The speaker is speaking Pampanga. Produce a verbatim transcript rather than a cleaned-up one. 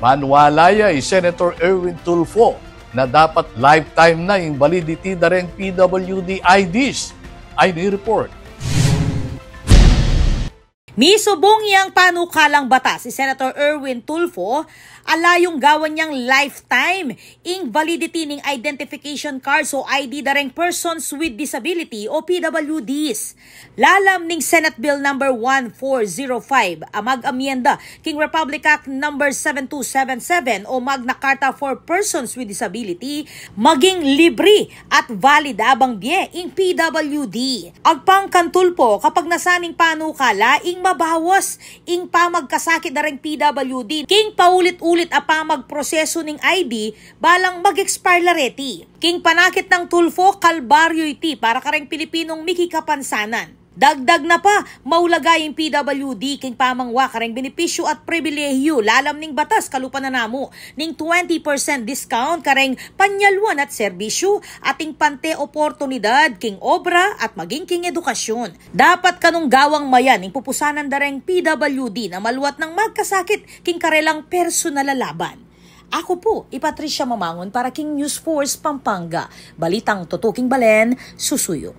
Paniwala ya i Senator Erwin Tulfo na dapat lifetime na ing validity da reng P W D I Ds. Ay ni report. Misubung yang panukalang batas i Senator Erwin Tulfo, ala yung gawan yang lifetime ing validity ning identification cards o I D da reng persons with disability o P W Ds. Lalam ning Senate Bill number one four zero five, a mag-amyenda king Republic Act number seven two seven seven o Magna Carta for Persons with Disability, maging libre at valid abang bie ing P W D. Agpang kang Tulfo, kapag nasaning panukala ing mabawas ing pamagkasakit da reng P W D king paulit-ulit a pamagprosesu ning I D, balang mag-expire la reti. King panakit nang Tulfo, kalbaryu iti para kareng Pilipinong mikikapansanan. Dagdag na pa, maulaga ing P W D king pamangwa kareng benepisyu at pribilehiyu lalam ning batas kalupa na namu ning twenty percent discount kareng panyalwan at serbisyu at ing pante oportunidad king obra at maging king edukasyon. Dapat kanung gawang mayan ing pupusanan da reng P W D na maluat nang magkasakit king karelang personal a laban. Aku pu i Patricia Mamangun para king News Force Pampanga. Balitang tutuking balen, susuyu.